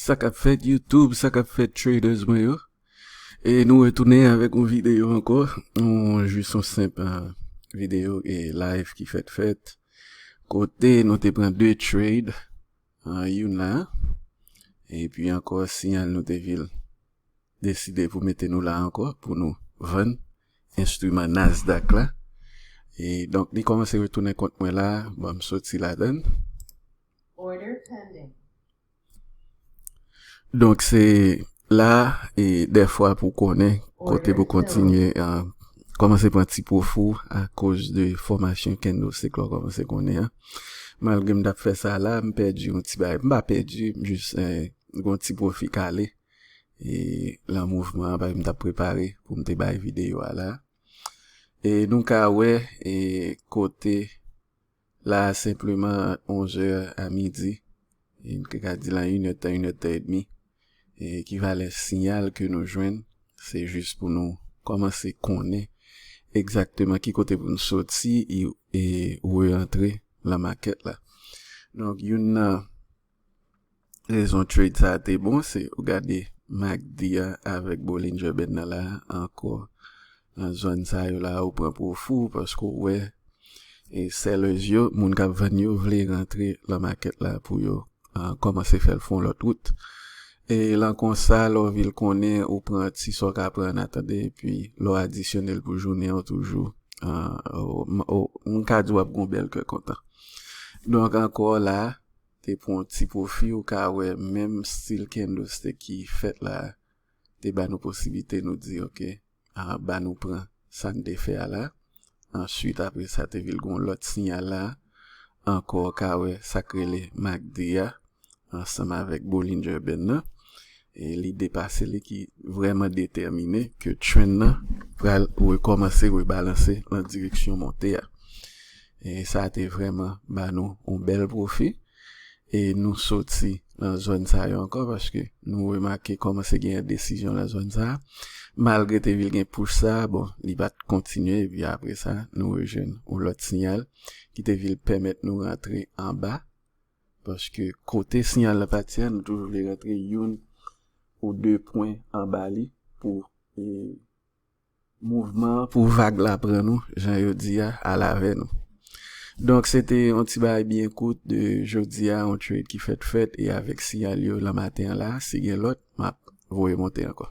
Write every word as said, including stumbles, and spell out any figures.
Sa k ap fèt YouTube, sa k ap fèt traders mwen yo. E nou retounen avèk yon videyo ankò. Yon jis yon senp ah, videyo e live ki fèt fèt. Kote nou te pran de trade. Ah, youn la. Epi ankò siyal nou te vil deside pou mete nou la ankò pou nou vann enstriman Nasdaq la. E donk li kòmanse retounen kont mwen la, bon, m soti ladan. Order pending. Donk se la e dèfwa pou konnen kote pou kontinye ah, kòmanse pran ti pwofi akoz de fòmasyon candlestick la kòmanse konnen an. Malgre m t ap fè sa la, m pèdi yon ti bagay. M pa pèdi, m jis eh, gon ti pwofi kale. E lan mouvman an, bagay m t ap prepare pou m te bay videyo a la. E nou ka wè e kote la senpleman onzè a midi. E n te ka di lan inèdtan, inèdtan edmi. E ekivalan siyal ke nou jwenn, se jis pou nou kòmanse konnen egzakteman ki kote pou nou soti e, e re-antre lan makèt la. Donk, youn nan rezon trade sa a te bon, se ou gade MACD a avèk Bollinger Band nan la ankò. Nan zòn sa yo la, ou pran pwofi paske ou wè e sellers yo, moun k ap vann yo vle rantre lan makèt la pou yo ah, kòmanse fè l fè yon lòt wout. E lan konsa, lè w vin konnen, ou pran ti sa w ka pran an atandan, epi lè w adisyone l pou jounen an toujou, ah, ou- m- ou- m ka di w ap gon bèl kè kontan. Donk ankò la, te pran yon ti pwofi, ou ka wè menm stil candlestick ki fèt la, te ba nou posiblite nou di, ok, ah, ba nou pran sa n te fè a la. Answit, apre sa, te vin gon lòt siyal la. Ankò, ou ka wè sa k rele MACD a, ansanm avèk Bollinger Band nan. E li depase li ki vrèman detèmine ke trend nan pral rekòmanse rebalanse lan direksyon monte a. E sa te vrèman ba nou yon bèl pwofi. E nou soti lan zòn sa yo ankò paske nou remake kòmanse gen desizyon lan zòn sa. Malgre te vin gen push sa, bon, li pa t kontinye, epi apre sa, nou rejwenn yon lòt siyal ki te vin pèmèt nou rantre anba. Paske kote siyal la pati a, nou toujou vle rantre youn ou de pwen anba li pou e, mouvman an, pou vag la pran nou, jan yo di a, al avè nou. Donk, se te yon ti bagay byen kout de jodi a, yon trade ki fèt fèt, e avèk siyal yo lan maten an la, si gen lòt, m ap voye monte ankò.